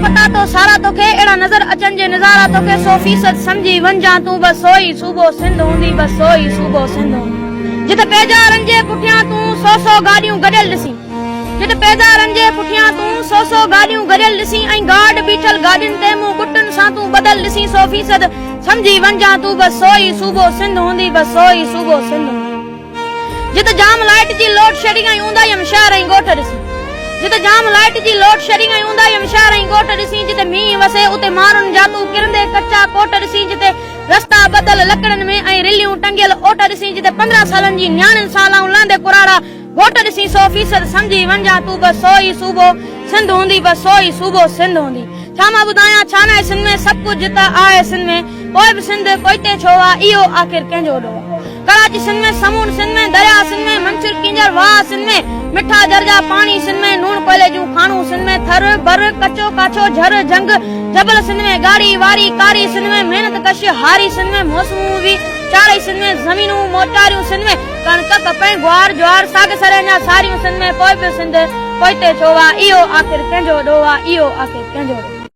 پتا تو سارا توکي اهڙا نظر اچن جي نظارا توکي سو فيصد سمجهي وڃجان تون بس سو ئي صوبو سنڌ هوندي بس سو ئي صوبو سنڌ هوندي جت پيجارن جي پٺيان تون سو سو گاڏيون گڏيل ڏسين جت پيجارن جي پٺيان تون سو سو گاڏيون گڏيل ڏسين ۽ گارڊ بيٺل گاڏين تي مون ڳٽن سان تون ٻڌل ڏسين سو فيصد سمجهي وڃجان تون بس سو ئي صوبو سنڌ هوندي بس سو ئي صوبو سنڌ هوندي. جت جام لائيٽ جي لوڊ شيڊنگ ۽ اونداهي م شهر ۽ ڳوٺ ڏسين جت جام لائيٽ جي لوڊ شيڊنگ ۽ اونداهي م شهر ۽ ڳوٺ ڏسين جتي مينهن وسي اتي ماڻهن جا تون ڪرندي ڪچا ڪوٽ ڏسين جتي رستا ٻڌل لڪڙن ۾ ۽ رليون ٽنگيل اوٽ ڏسين جتي 15 سالن جي نياڻين سان لائون لهندي ڪراڙا گهوٽ ڏسين سو فيصد سمجهي وڃجان تون بس سو ئي صوبو سنڌ هوندي بس سو ئي صوبو سنڌ هوندي ڇا مان ٻڌايان ڇا ناهي سنڌ ۾ سڀ ڪجهه ته آهي سنڌ ۾ پوء به سنڌ پوئتي ڇو آ اهو آخر ڪنهن جو ڏوهه آ. ڪراچي سنڌ ۾، سمونڊ سنڌ ۾، درياء سنڌ ۾، منڇر ڪينجهر واهه سنڌ ۾، مٺا جر جا پاڻي سنڌ ۾، نوڻ ڪوئلي جون کاڻون سنڌ ۾، ٿر، بر، ڪچو ڪاڇو، جهر، جهنگ، جبل سنڌ ۾، ڳاڙهي، واري، ڪاري سنڌ ۾، محنت ڪش هاري سنڌ ۾، موسمون به چارئي سنڌ ۾، زمينون موچاريون سنڌ ۾، ڪڻڪ، ڪپهه، گوار، جوار، ساڳ سرهن جا ساريون سنڌ ۾، پوء به سنڌ پوئتي ڇو آ، اهو آخر ڪنهن جو ڏوهه آ، اهو آخر ڪنهن جو ڏوهه.